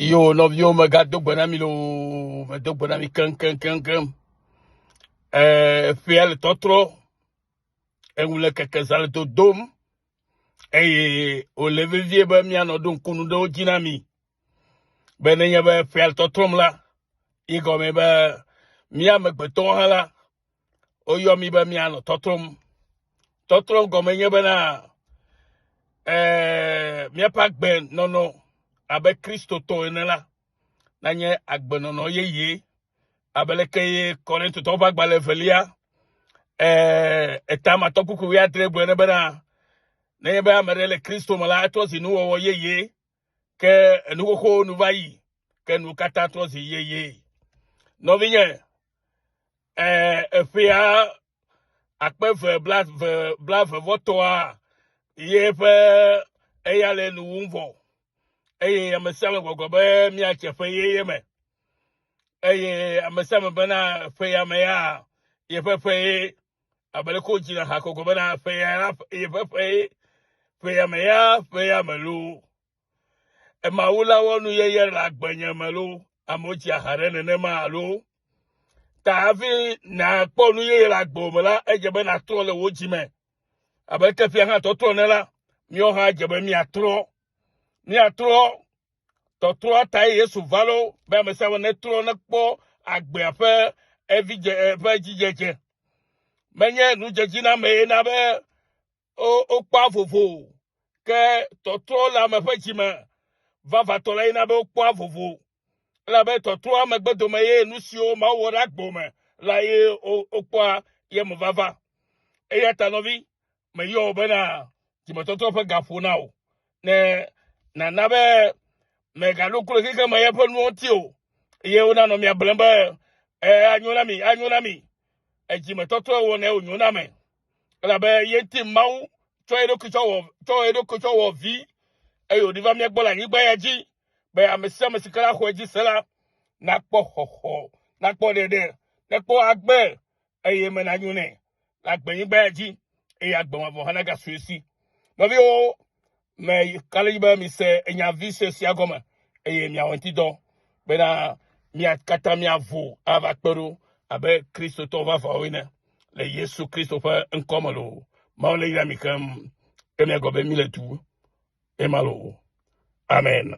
Yo nɔviwo megado gbe na mi loo, medo gbe na mi keŋkeŋkeŋkeŋ. Ɛɛ ƒea le tɔtrɔ, eŋu le keke zã le dodom eye wòle vevie be míanɔ ɖo ŋku nu ɖewo dzi na mi. Be nenye be ƒea le tɔtrɔm la, ye gɔme be mía amegbetɔwo hã la, woyɔ mí be míanɔ tɔtrɔm. Tɔtrɔ gɔme nye bena ɛɛ míaƒe agbenɔnɔ abe Kristotɔ ene la nanye agbenɔnɔ yeye abe leke ye Korintotɔwo ƒe agbalẽ evelia ɛɛ etamatɔ kpukpui wuiadre gblɔ ene bena nenye be ame ɖe le Kristo me la etrɔ zi nuwɔwɔ yeye ke enu xoxowo nu va yi ke nu katã trɔ zi yeye. Nɔvinye ɛɛ eƒea akpe ve blave blave vɔtɔa ye ƒe eya le nu wum vɔ eye ame sia ame gbɔgblɔ be míatse ƒe yeye me eye ame sia ame bena ƒe ya me ya yeƒe ƒe ye abe leke wodzina ha kɔkɔ bena ƒe ya la yeƒe ƒe ye ƒe ya me ya ƒe ya me loo Mawu la wɔ nu yeye le agbenye me lo. Amewo tsi aha ɖe nenema alo. Ta hafi nàkpɔ nu yeye le agbewò me la, edze be nàtrɔ le wò dzi me. Abe ke fia hã tɔtrɔ ene la, míawo hã edze be míatrɔ. Míatrɔ. Tɔtrɔa tae Yesu va lo be ame sia ame netrɔ nekpɔ agbea ƒe evidze ƒe dzidzedze. Menye nudzedzinamee na be wokpɔa vovo o. Ke tɔtrɔ le ame ƒe dzi me vavãtɔ la yina be wokpɔa vovo. Elabe tɔtrɔa megbe dome ye nu siwo Mawu wɔ ɖe agbo me la ye wokpɔa ye me vava. Eya ta nɔvi, meyɔ wò bena dzimetɔtrɔ ƒe ga ƒo na wò. Ne nàna be mègaɖo ku le xexe me yeƒe nuwo ŋuti o. Eye wonanɔ mia blem be, e, anyo na mi, anyo na mi. Edzimetɔtrɔ wɔnɛ wònyo na ame. Elabe ye ŋuti Mawu tsɔ eɖokui tsɔ wɔ tsɔ eɖokui tsɔ wɔ vi eye wòɖi va mía gbɔ le anyigba ya dzi be ame sia ame si ke la xɔe dzi se la nakpɔ xɔxɔ, nakpɔ ɖeɖe, nekpɔ agbe eye eme nanyo nɛ le agbenyigba ya dzi eye agbe mavɔ hã nagasu esi. Nɔviwo, me ka ɖe edzi be mise enya vi sue sia gɔme eye miawɔ ŋuti dɔ bena mia katã miavo ava kpe ɖo abe Kristotɔ vavãwo ene le Yesu Kristo ƒe ŋkɔ me loo. Mawu ne yra mi keŋ ke miagblɔ be mi le du ema loo. Amen.